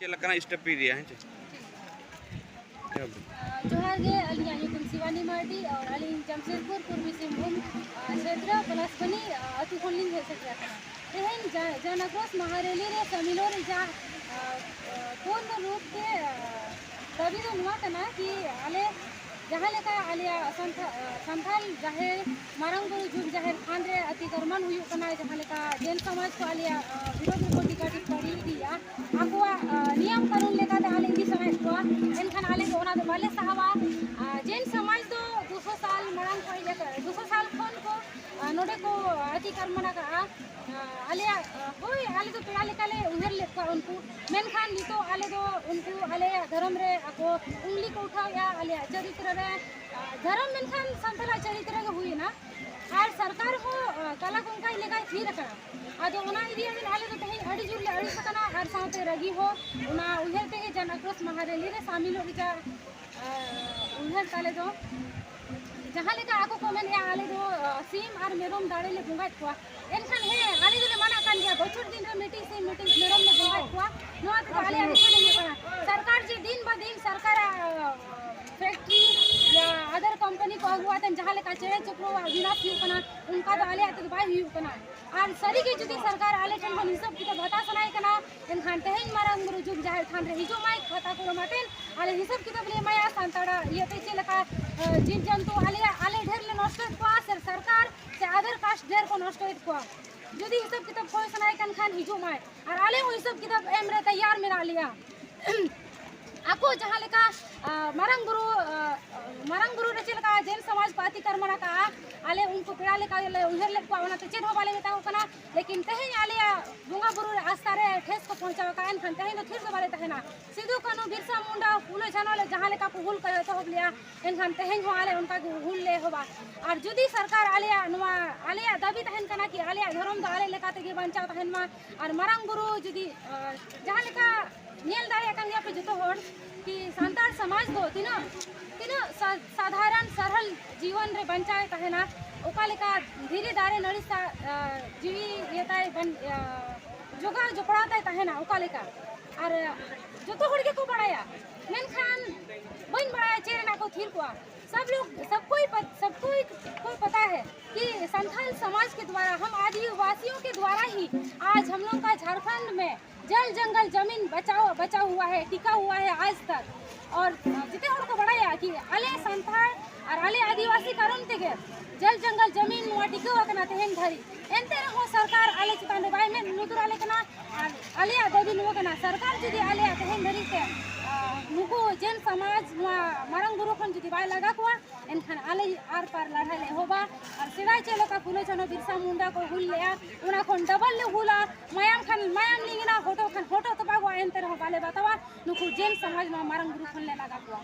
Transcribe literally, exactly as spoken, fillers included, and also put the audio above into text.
ᱪᱮᱫ ᱞᱮᱠᱟᱱᱟᱜ ᱥᱴᱮᱯ ᱯᱮ ᱤᱫᱤᱭᱟ, ᱦᱮᱸ ᱪᱮ? ᱡᱚᱦᱟᱨ ᱜᱮ, ᱟᱹᱞᱤᱧᱟᱜ ᱧᱩᱛᱩᱢ ᱥᱤᱵᱟᱱᱤ ᱢᱟᱨᱰᱤ ᱟᱨ ᱟᱹᱞᱤᱧ ᱡᱟᱢᱥᱮᱫᱽᱯᱩᱨ ᱯᱩᱨᱵᱤ ᱥᱤᱝᱵᱷᱩᱢ, ᱟᱨ, ᱪᱷᱮᱛᱨᱚ ᱯᱚᱞᱟᱥᱵᱟᱱᱤ, ᱟᱨ, ᱟᱹᱛᱩ ᱠᱷᱚᱱ ᱞᱤᱧ ᱦᱮᱡ ᱥᱮᱴᱮᱨ ᱟᱠᱟᱱᱟ᱾ ᱛᱮᱦᱮᱧ ᱡᱟ-, ᱡᱟᱱ ᱟᱠᱨᱳᱥ ᱢᱟᱦᱟ ᱨᱮᱞᱤ ᱨᱮ ᱥᱟᱢᱤᱞᱚᱜ ᱨᱮᱭᱟᱜ, ᱟᱨ, ᱟᱨ, ᱯᱩᱨᱱᱚ ᱨᱩᱯ ᱛᱮ, ᱟᱨ, ᱫᱟᱹᱵᱤ ᱫᱚ ᱱᱚᱣᱟ ᱠᱟᱱᱟ ᱠᱤ ᱟᱞᱮ ᱡᱟᱦᱟᱸ ᱞᱮᱠᱟ ᱟᱞᱮᱭᱟᱜ ᱥᱟᱱᱛᱟ-, ᱥᱟᱱᱛᱟᱲ ᱡᱟᱦᱮᱨ, ᱢᱟᱨᱟᱝ ᱵᱩᱨᱩ ᱡᱩᱜᱽ ᱡᱟᱦᱮᱨ ᱛᱷᱟᱱ ᱨᱮ ᱟᱹᱛᱤ ᱠᱟᱹᱨᱢᱟᱱ ᱦᱩᱭᱩᱜ ᱠᱟᱱᱟ, ᱡᱟᱦᱟᱸ ᱞᱮᱠᱟ ᱡᱮᱱ ᱥᱚᱢᱟᱡᱽ ᱠᱚ ᱟᱞᱮᱭᱟᱜ, ᱟᱨ, ᱵᱤᱨᱳᱫᱷ ᱨᱮᱠᱚ ᱴᱤᱠᱟ ᱴᱤᱯᱯᱟᱲᱤ ᱤᱫᱤᱭᱮᱫᱼᱟ, ᱟᱠᱚᱣᱟᱜ, ᱟᱨ, ᱱᱤᱭᱚᱢ ᱠᱟᱹᱱᱩᱱ ᱞᱮᱠᱟᱛᱮ ᱟᱞᱮ ᱤᱫᱤ ᱥᱟᱱᱟᱭᱮᱫ ᱠᱚᱣᱟ, ᱮᱱᱠᱷᱟᱱ ᱟᱞᱮ ᱫᱚ ᱚᱱᱟ ᱫᱚ ᱵᱟᱞᱮ ᱥᱟᱦᱟᱣᱟ᱾ ᱟᱨ, ᱡᱮᱱ ᱥᱚᱢᱟᱡᱽ ᱫᱚ ᱫᱩᱥᱚ ᱥᱟᱞ ᱢᱟᱲᱟᱝ ᱠᱷᱚᱱ ᱦᱮᱡ ᱟᱠᱟᱱᱟ, ᱫᱩᱥᱚ ᱥᱟᱞ ᱠᱷᱚᱱ ᱠᱚ, ᱟᱨ, ᱱᱚᱰᱮ ᱠᱚ ᱟᱹᱛᱤ ᱠᱟᱹᱨᱢᱟᱱ ᱟᱠᱟᱫᱼᱟ᱾ ᱟᱨ, ᱟᱞᱮᱭᱟᱜ, ᱟᱨ, ᱦᱳᱭ, ᱟᱞᱮ ᱫᱚ ᱯᱮᱲᱟ ᱞᱮᱠᱟᱞᱮ ᱩᱭᱦᱟᱹᱨ ᱞᱮᱫ ᱠᱚᱣᱟ ᱩᱱᱠᱩ, ᱢᱮᱱᱠᱷᱟᱱ ᱱᱤᱛᱚᱜ ᱟᱞᱮ ᱫᱚ ᱩᱱᱠᱩ ᱟᱞᱮᱭᱟᱜ ᱫᱷᱚᱨᱚᱢ ᱨᱮ ᱟᱠᱚ ᱩᱝᱞᱤ ᱠᱚ ᱩᱴᱷᱟᱹᱣᱮᱫᱼᱟ, ᱟᱞᱮᱭᱟᱜ ᱪᱚᱨᱤᱛᱨᱚ ᱨᱮ, ᱟᱨ, ᱫᱷᱚᱨᱚᱢ ᱢᱮᱱᱠᱷᱟᱱ ᱥᱟᱱᱛᱟᱲᱟᱜ ᱪᱚᱨᱤᱛᱨᱚ ᱜᱮ ᱦᱩᱭᱮᱱᱟ᱾ ᱟᱨ ᱥᱚᱨᱠᱟᱨ ᱦᱚᱸ, ᱟᱨ, ᱠᱟᱞᱟ ᱠᱚᱝᱠᱟᱭ ᱞᱮᱠᱟᱭ ᱛᱷᱤᱨ ᱟᱠᱟᱱᱟ᱾ ᱟᱫᱚ ᱚᱱᱟ ᱤᱫᱤ ᱠᱟᱛᱮ ᱟᱞᱮ ᱫᱚ ᱛᱮᱦᱮᱧ ᱟᱹᱰᱤ ᱡᱳᱨ ᱞᱮ ᱟᱹᱲᱤᱥ ᱟᱠᱟᱱᱟ ᱟᱨ ᱥᱟᱶᱛᱮ ᱨᱟᱹᱜᱤ ᱦᱚᱸ᱾ ᱚᱱᱟ ᱩᱭᱦᱟᱹᱨ ᱛᱮᱜᱮ ᱡᱟᱱ ᱟᱠᱨᱳᱥ ᱢᱟᱦᱟ ᱨᱮᱞᱤ ᱨᱮ ᱥᱟᱢᱤᱞᱚᱜ ᱨᱮᱭᱟᱜ, ᱟᱨ, ᱩᱭᱦᱟᱹᱨ ᱛᱟᱞᱮ ᱫᱚ᱾ ᱡᱟᱦᱟᱸ ᱞᱮᱠᱟ ᱟᱠᱚ ᱠᱚ ᱢᱮᱱᱮᱫᱼᱟ, ᱟᱞᱮ ᱫᱚ, ᱟᱨ, ᱥᱤᱢ ᱟᱨ ᱢᱮᱨᱚᱢ ᱫᱟᱲᱮ ᱞᱮ ᱵᱚᱸᱜᱟᱭᱮᱫ ᱠᱚᱣᱟ, ᱮᱱᱠᱷᱟᱱ ᱦᱮᱸ, ᱟᱞᱮ ᱫᱚᱞᱮ ᱢᱟᱱᱟᱜ ᱠᱟᱱ ᱜᱮᱭᱟ, ᱵᱚᱪᱷᱚᱨ ᱫᱤᱱ ᱨᱮ ᱢᱤᱫᱴᱤᱡ ᱥᱤᱢ ᱢᱤᱫᱴᱤᱡ ᱢᱮᱨᱚᱢ ᱞᱮ ᱵᱚᱸᱜᱟᱭᱮᱫ ᱠᱚᱣᱟ᱾ ᱱᱚᱣᱟ ᱛᱮᱫᱚ ᱟᱞᱮᱭᱟᱜ ᱢᱤᱫᱴᱤᱡ ᱦᱩᱭᱩᱜ ᱠᱟᱱᱟ᱾ ᱥᱚᱨᱠᱟᱨ ᱡᱮ ᱫᱤᱱ ᱵᱟ ᱫᱤᱱ ᱥᱚᱨᱠᱟᱨᱟᱜ, ᱟᱨ, ᱯᱷᱮᱠᱴᱨᱤ ᱭᱟ ᱟᱫᱟᱨ ᱠᱳᱢᱯᱟᱱᱤ ᱠᱚ ᱟᱹᱜᱩ ᱠᱟᱛᱮ ᱡᱟᱦᱟᱸ ᱞᱮᱠᱟ ᱪᱮᱬᱮ ᱪᱤᱯᱨᱩᱣᱟᱜ ᱵᱤᱱᱟᱥ ᱦᱩᱭᱩᱜ ᱠᱟᱱᱟ, ᱚᱱᱠᱟ ᱫᱚ ᱟᱞᱮᱭᱟᱜ ᱛᱮᱫᱚ ᱵᱟᱭ ᱦᱩᱭᱩᱜ ᱠᱟᱱᱟ᱾ ᱟᱨ ᱥᱟᱹᱨᱤᱜᱮ ᱡᱩᱫᱤ ᱥᱚᱨᱠᱟᱨ ᱟᱞᱮ ᱴᱷᱮᱱ ᱠᱷᱚᱱ ᱦᱤᱥᱟᱹᱵ ᱠᱤᱛᱟᱹᱵ ᱦᱟᱛᱟᱣ ᱥᱟᱱᱟᱭᱮ ᱠᱟᱱᱟ, ᱮᱱᱠᱷᱟᱱ ᱛᱮᱦᱮᱧ ᱢᱟᱨᱟᱝ ᱵᱩᱨᱩ ᱡᱩᱜᱽ ᱡᱟᱦᱮᱨ ᱛᱷᱟᱱ ᱨᱮ ᱦᱤᱡᱩᱜ ᱢᱟᱭ, ᱠᱷᱟᱛᱟ ᱠᱚᱞᱚᱢ ᱟᱛᱮᱱ ᱟᱞᱮ ᱦᱤᱥᱟᱹᱵ ᱠᱤᱛᱟᱹᱵ ᱞᱮ ᱮᱢᱟᱭᱟ᱾ ᱥᱟᱱᱛᱟᱲᱟᱜ ᱤᱭᱟᱹᱛᱮ ᱪᱮᱫ ᱞᱮᱠᱟ, ᱟᱸ, ᱡᱤᱵᱽ ᱡᱚᱱᱛᱩ ᱟᱞᱮᱭᱟᱜ, ᱟᱞᱮ ᱰᱷᱮᱨ ᱞᱮ ᱱᱚᱥᱴᱚᱭᱮᱫ ᱠᱚᱣᱟ ᱥᱮ ᱥᱚᱨᱠᱟᱨ ᱥᱮ ᱟᱫᱟᱨ ᱠᱟᱥᱴ ᱰᱷᱮᱨ ᱠᱚ ᱱᱚᱥᱴᱚᱭᱮᱫ ᱠᱚᱣᱟ? ᱡᱩᱫᱤ ᱦᱤᱥᱟᱹᱵ ᱠᱤᱛᱟᱹᱵ ᱠᱚᱭ ᱥᱟᱱᱟᱭᱮ ᱠᱟᱱ ᱠᱷᱟᱱ ᱦᱤᱡᱩᱜ ᱢᱟᱭ, ᱟᱨ ᱟᱞᱮ ᱦᱚᱸ ᱦᱤᱥᱟᱹᱵ ᱠᱤᱛᱟᱹᱵ ᱮᱢ ᱨᱮ ᱛᱮᱭᱟᱨ ᱢᱮᱱᱟᱜ ᱞᱮᱭᱟ᱾ ᱟᱠᱚ ᱡᱟᱦᱟᱸ ᱞᱮᱠᱟ, ᱟᱸ, ᱢᱟᱨᱟᱝ ᱵᱩᱨᱩ, ᱟᱸ, ᱢᱟᱨᱟᱝ ᱵᱩᱨᱩ ᱨᱮ ᱪᱮᱫ ᱞᱮᱠᱟ ᱡᱮᱱ ᱥᱚᱢᱟᱡᱽ ᱠᱚ ᱟᱹᱛᱤ ᱠᱟᱹᱨᱢᱟᱱ ᱟᱠᱟᱜᱼᱟ, ᱟᱞᱮ ᱩᱱᱠᱩ ᱯᱮᱲᱟ ᱞᱮᱠᱟ ᱞᱮ ᱩᱭᱦᱟᱹᱨ ᱞᱮᱫ ᱠᱚᱣᱟ, ᱚᱱᱟᱛᱮ ᱪᱮᱫ ᱦᱚᱸ ᱵᱟᱞᱮ ᱢᱮᱛᱟ ᱠᱚ ᱠᱟᱱᱟ᱾ ᱞᱮᱠᱤᱱ ᱛᱮᱦᱮᱧ ᱟᱞᱮᱭᱟᱜ ᱵᱚᱸᱜᱟ ᱵᱩᱨᱩ ᱨᱮ ᱟᱥᱛᱷᱟ ᱨᱮ ᱴᱷᱮᱥ ᱠᱚ ᱯᱚᱦᱚᱸᱪᱟᱣ ᱟᱠᱟᱫᱼᱟ, ᱮᱱᱠᱷᱟᱱ ᱛᱮᱦᱮᱧ ᱫᱚ ᱛᱷᱤᱨ ᱫᱚ ᱵᱟᱞᱮ ᱛᱟᱦᱮᱱᱟ᱾ ᱥᱤᱫᱩ, ᱠᱟᱹᱱᱦᱩ, ᱵᱤᱨᱥᱟ ᱢᱩᱱᱰᱟ, ᱯᱷᱩᱞᱳ, ᱡᱷᱟᱱᱚ ᱞᱮ ᱡᱟᱦᱟᱸ ᱞᱮᱠᱟ ᱠᱚ ᱦᱩᱞ ᱠᱚ ᱮᱛᱚᱦᱚᱵ ᱞᱮᱜᱼᱟ, ᱮᱱᱠᱷᱟᱱ ᱛᱮᱦᱮᱧ ᱦᱚᱸ ᱟᱞᱮ ᱚᱱᱠᱟ ᱜᱮ ᱦᱩᱞ ᱞᱮ ᱮᱦᱚᱵᱟ᱾ ᱟᱨ ᱡᱩᱫᱤ ᱥᱚᱨᱠᱟᱨ ᱟᱞᱮᱭᱟᱜ ᱱᱚᱣᱟ, ᱟᱞᱮᱭᱟᱜ ᱫᱟᱹᱵᱤ ᱛᱟᱦᱮᱱ ᱠᱟᱱᱟ ᱠᱤ ᱟᱞᱮᱭᱟᱜ ᱫᱷᱚᱨᱚᱢ ᱫᱚ ᱟᱞᱮ ᱞᱮᱠᱟ ᱛᱮᱜᱮ ᱵᱟᱧᱪᱟᱣ ᱛᱟᱦᱮᱱ ᱢᱟ, ᱟᱨ ᱢᱟᱨᱟᱝ ᱵᱩᱨᱩ ᱡᱩᱫᱤ, ᱟᱸ, ᱡᱟᱦᱟᱸ ᱞᱮᱠᱟ ᱧᱮᱞ ᱫᱟᱲᱮᱭᱟᱜ ᱠᱟᱱ ᱜᱮᱭᱟ ᱯᱮ ᱡᱚᱛᱚ ᱦᱚᱲ ᱠᱤ ᱥᱟᱱᱛᱟᱲ ᱥᱚᱢᱟᱡᱽ ᱫᱚ ᱛᱤᱱᱟᱹᱜ, ᱛᱤᱱᱟᱹᱜ ᱥᱟ-, ᱥᱟᱫᱷᱟᱨᱚᱱ ᱥᱚᱨᱚᱞ ᱡᱤᱭᱚᱱ ᱨᱮ ᱵᱟᱧᱪᱟᱣ ᱮ ᱛᱟᱦᱮᱱᱟ, ᱚᱠᱟ ᱞᱮᱠᱟ ᱫᱷᱤᱨᱤ ᱫᱟᱨᱮ ᱱᱟᱹᱲᱤ ᱥᱟ-, ᱟᱸ, ᱡᱤᱣᱤ ᱤᱭᱟᱹ ᱛᱟᱭ ᱵᱟᱧ-, ᱟᱸ, ᱡᱚᱜᱟᱣ ᱡᱚᱯᱲᱟᱣ ᱛᱟᱭ ᱛᱟᱦᱮᱱᱟ, ᱚᱠᱟ ᱞᱮᱠᱟ ᱟᱨ ᱡᱚᱛᱚ ᱦᱚᱲ ᱜᱮᱠᱚ ᱵᱟᱲᱟᱭᱟ, ᱢᱮᱱᱠᱷᱟᱱ ᱵᱟᱹᱧ ᱵᱟᱲᱟᱭᱟ ᱪᱮᱫ ᱨᱮᱱᱟᱜ ᱠᱚ ᱛᱷᱤᱨ ᱠᱚᱣᱟ᱾ सब लोग, सबको ही पत, सबको ही को पता है कि संथाल समाज के द्वारा, हम आदिवासियों के द्वारा ही आज हम लोग का झारखंड में जल जंगल जमीन बचाओ बचाव हुआ है, टिका हुआ है आज तक। और ᱡᱮᱛᱮ ᱦᱚᱲ ᱠᱚ ᱵᱟᱲᱟᱭᱟ ᱠᱤ ᱟᱞᱮ ᱥᱟᱱᱛᱟᱲ ᱟᱨ ᱟᱞᱮ ᱟᱹᱫᱤᱵᱟᱹᱥᱤ ᱠᱟᱨᱚᱱ ᱛᱮᱜᱮ ᱡᱚᱞ ᱡᱚᱝᱜᱚᱞ ᱡᱚᱢᱤᱱ ᱱᱚᱣᱟ ᱴᱤᱠᱟᱹᱣ ᱟᱠᱟᱱᱟ ᱛᱮᱦᱮᱧ ᱫᱷᱟᱹᱨᱤᱡ᱾ ᱮᱱᱛᱮ ᱨᱮᱦᱚᱸ ᱥᱚᱨᱠᱟᱨ ᱟᱞᱮ ᱪᱮᱛᱟᱱ ᱨᱮ ᱵᱟᱭ ᱢᱮᱫ ᱞᱩᱛᱩᱨ ᱟᱞᱮ ᱠᱟᱱᱟ᱾ ᱟᱨ ᱟᱞᱮᱭᱟᱜ ᱫᱟᱹᱵᱤ ᱱᱚᱣᱟ ᱠᱟᱱᱟ, ᱥᱚᱨᱠᱟᱨ ᱡᱩᱫᱤ ᱟᱞᱮᱭᱟᱜ ᱛᱮᱦᱮᱧ ᱫᱷᱟᱹᱨᱤᱡ ᱛᱮ, ᱟᱨ ᱱᱩᱠᱩ ᱡᱮᱱ ᱥᱚᱢᱟᱡᱽ ᱱᱚᱣᱟ ᱢᱟᱨᱟᱝ ᱵᱩᱨᱩ ᱠᱷᱚᱱ ᱡᱩᱫᱤ ᱵᱟᱭ ᱞᱟᱜᱟ ᱠᱚᱣᱟ, ᱮᱱᱠᱷᱟᱱ ᱟᱞᱮ ᱟᱨ ᱯᱟᱨ ᱞᱟᱹᱲᱦᱟᱹᱭ ᱞᱮ ᱮᱦᱚᱵᱟ᱾ ᱟᱨ ᱥᱮᱫᱟᱭ ᱪᱮᱫ ᱞᱮᱠᱟ ᱯᱷᱩᱞᱳ ᱡᱷᱟᱱᱚ ᱵᱤᱨᱥᱟ ᱢᱩᱱᱰᱟ ᱠᱚ ᱦᱩᱞ ᱞᱮᱜᱼᱟ, ᱚᱱᱟ ᱠᱷᱚᱱ ᱰᱚᱵᱚᱞ ᱞᱮ ᱦᱩᱞᱟ᱾ ᱢᱟᱭᱟᱢ ᱠᱷᱟᱱ ᱢᱟᱭᱟᱢ ᱞᱤᱸᱜᱤᱱᱟ, ᱦᱚᱴᱚᱜ ᱠᱷᱟᱱ ᱦᱚᱴᱚᱜ ᱛᱚᱯᱟᱜᱚᱜᱼᱟ, ᱮᱱᱛᱮ ᱨᱮᱦᱚᱸ ᱵᱟᱞᱮ ᱵᱟᱛᱟᱣᱟ᱾ ᱱᱩᱠᱩ ᱡᱮᱱ ᱥᱚᱢᱟᱡᱽ ᱱᱚᱣᱟ ᱢᱟᱨᱟᱝ ᱵᱩᱨᱩ ᱠᱷᱚᱱ ᱞᱮ ᱞᱟᱜᱟ ᱠᱚᱣᱟ᱾